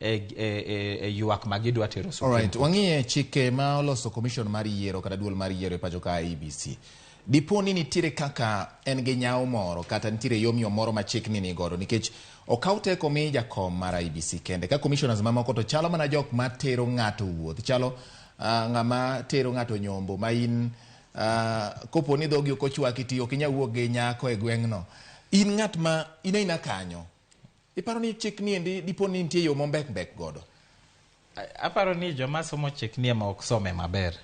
E ywak ma gidwa tero Supreme Alright, Court. Wang'iye chike ma oloso commission mar yiero kata duol mar yiero e pacho ka IEBC. Dipo ni nitiere kaka en gi nyawo moro kata nitiere yomyom moro ma chikni ni godo, nikech okaw teko mi jakom mar IEBC kende ka commissioners mamoko to chalo mana jok ma tero ng'ato wuoth, chalo ng'ama tero ng'ato nyombo ma in kopo ni dhogi ok ochwaki ti ok inyal wuok gi nyako e gweng'no. In ng'at ma in aina kanyo, iparo ni chik ni endi dipo ni nitie yo mombek mbek godo? Aparo ni joma somo chik ni ema ok some maber,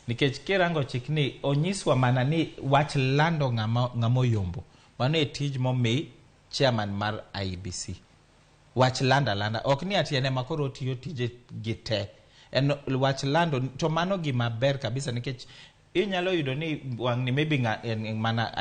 nikech kirango chik ni, onyiswa mana ni wach lando ng'ama oyombo, mano e tij momi chairman mar IEBC. Wach lando alanda, ok ni ati en ema koro otiyo tije gi te, en wach lando. To mano gima ber kabisa, nikech inyalo yudo ni wang'ni maybe en mana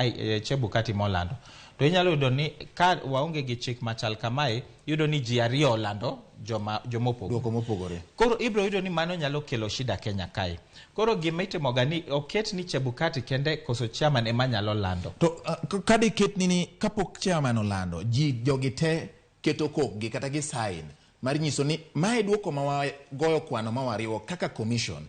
Chebukati molando, to inyalo yudo ni ka waonge gi chik machal kamae, iyudo ni ji ariyo olando joma opogore. Duoko mopogore. Koro ibiro yudo ni mano nyalo kelo shida Kenya kae. Koro gima itimoga ni oket ni Chebukati kende koso chairman ema nyalo lando. To ka diket ni kapok chairman olando, ji jogi te keto kokgi kata gi sign mar nyiso ni mae duoko ma wagoyo kwano ma wariwo kaka commission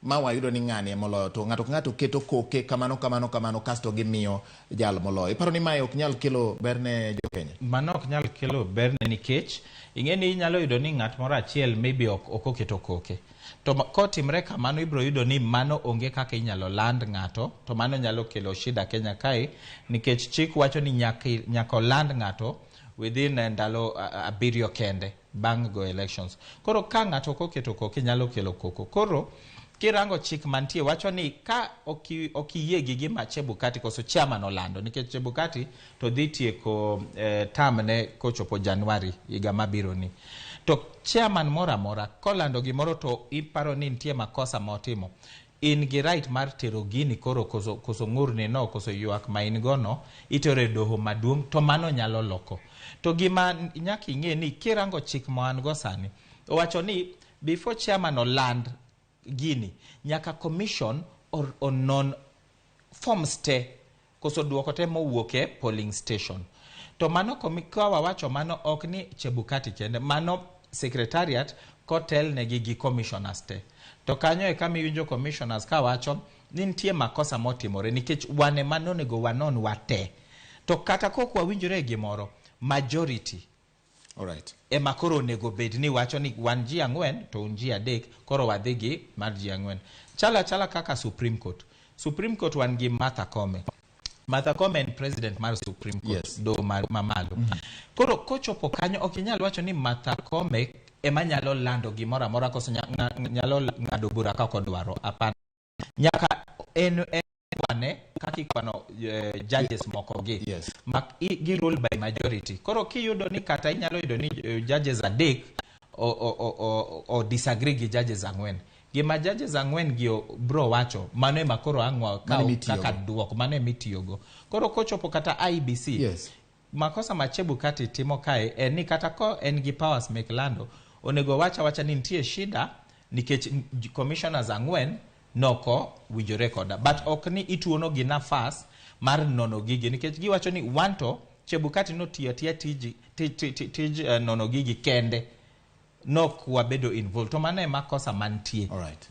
ma wayudo ni ng'ani ema oloyo, to ng'ato ka ng'ato keto koke kamano kamano kamano, kasto gimiyo jal moloyo. Iparo ni mae ok nyal kelo ber ne jo Kenya? Mano ok nyal kelo berne, nikech ing'e ni inyalo yudo ni ng'at moro achiel maybe ok oketo koke. To kotimre kamano, ibiro yudo ni mano onge kaka inyalo land ng'ato, to mano nyalo kelo shida Kenya kae, nikech chik wacho ni nyaka oland ng'ato within ndalo 7 kende bang' go elections. Koro ka ng'ato ok oketo koke, nyalo kelo koko. Koro kirango chik mantie, wacho ni ka ok iyie gi gima Chebukati koso chairman olando, nikech Chebukati to dhi tieko term ne kochopo Januari higa mabiro ni, to chairman moro amora kolando gimoro to iparo ni nitie makosa motimo, in gi right mar tero gini koro koso ng'urni no koso ywak ma in go no, itero e doho maduong', to mano nyalo loko. To gima nyaka ing'e ni kirango chik ma wan go sani, owacho ni before chairman oland gini, nyaka commission onon forms te koso duoko te mowuok e polling station. To mano ka wawacho mano, ok ni Chebukati kende, mano secretariat kotelnegi gi commissioners te. To kanyo e kama iwinjo commissioners kawacho ni nitie makosa motimore, nikech wan ema nonego wanon wate, to kata kok wawinjore e gimoro, majority ema koro onego bed ni wacho ni wan ji ang'wen to un ji adek, koro wadhi gi mar ji ang'wen. Chalo achala kaka Supreme Court. Supreme Court wan gi Martha Koome. Martha Koome en president mar Supreme Court, doho mamalo. Koro kochopo kanyo, ok inyal wacho ni Martha Koome ema nyalo lando gimoro amora koso nyalo ng'ado bura kaka odwaro. Hapana, nyaka en kwane kaka ikwano judges moko gi ma gi rule by majority. Koro kiyudo ni kata inyalo yudo ni judges adek o disagree gi judges ang'wen, gima judges ang'wen gi bro wacho, mano ema koro ang' Mano wakaw emitiyogo. kaka duoko, mano emitiyogo. Koro kochopo kata IEBC, makosa ma Chebukati timo kae en ni kata ko en gi powers mek lando, onego wach awacha ni nitie shida nikech commissioners ang'wen noko winjore koda, but ok ni ituono gi nafas mar nono gigi, nikech giwacho ni wanto Chebukati notiyo atiya tij nono gigi kende, nok wabedo involved, to mano ema kosa mantie. Alright.